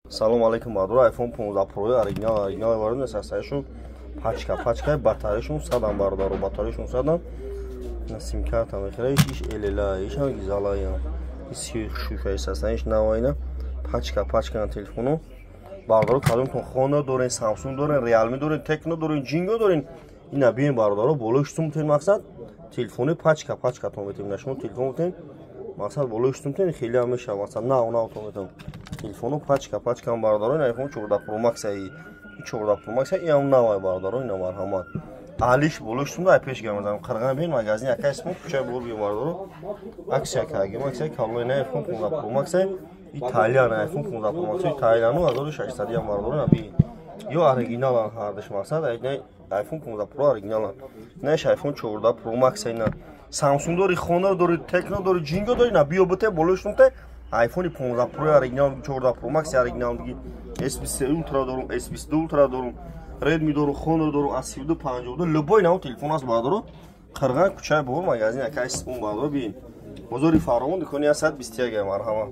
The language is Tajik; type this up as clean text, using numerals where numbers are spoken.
Салом алейкум, бародаро. iPhone 15 Pro оригинал, оригинал вард састаишон, пачка пачка, батареяшон садам, бародаро, батареяшон садам. На сим карта мехӯра, иш элела, ишам гизалая. Иси шуша састаиш навайна. Пачка пачка на телефону. Бародаро, кадомтон Honor дорен, Samsung дорен, Realme дорен, Tecno дорен, Jingo дорен. Ина биен, бародаро, болои штум мутен, мақсад телефони пачка пачка тон метем. На шумо телефон мутен, мақсад болои штум тен, хеле ҳам мешава, мақсад нав нав тон метем. Телефону пачка пачка, бародаро, ин iPhone 14 Pro Max ай, 14 Pro Max ай, ам навай, бародаро, ина марҳамат. Алиш болои штум да пеш гамазам. Қирған бин магазин яка исмо куча бор би, бародаро. Аксия кагим, аксия калои на iPhone 15 Pro Max ай, Италиан iPhone 15 Pro Max Италиану 1600 ям, бародаро, на би. Ё оригиналан ҳардаш, мақсад iPhone 15 Pro оригиналан. Наш iPhone 14 Pro Max ай, на Samsung дори, Honor дори, Tecno дори, Jingo дори, на биё бите болои штум те iPhone 15 Pro оригинал, 14 Pro Max оригинал диги. S23 Ultra дорум, S22 Ultra дорум, Redmi дорум, Honor дорум, A32 52, любой нав телефон аст, бародаро. Қирған кучаи бор магазин яка исмон, бародаро, бин. Бозори Фаровон, дукони 121, марҳамат.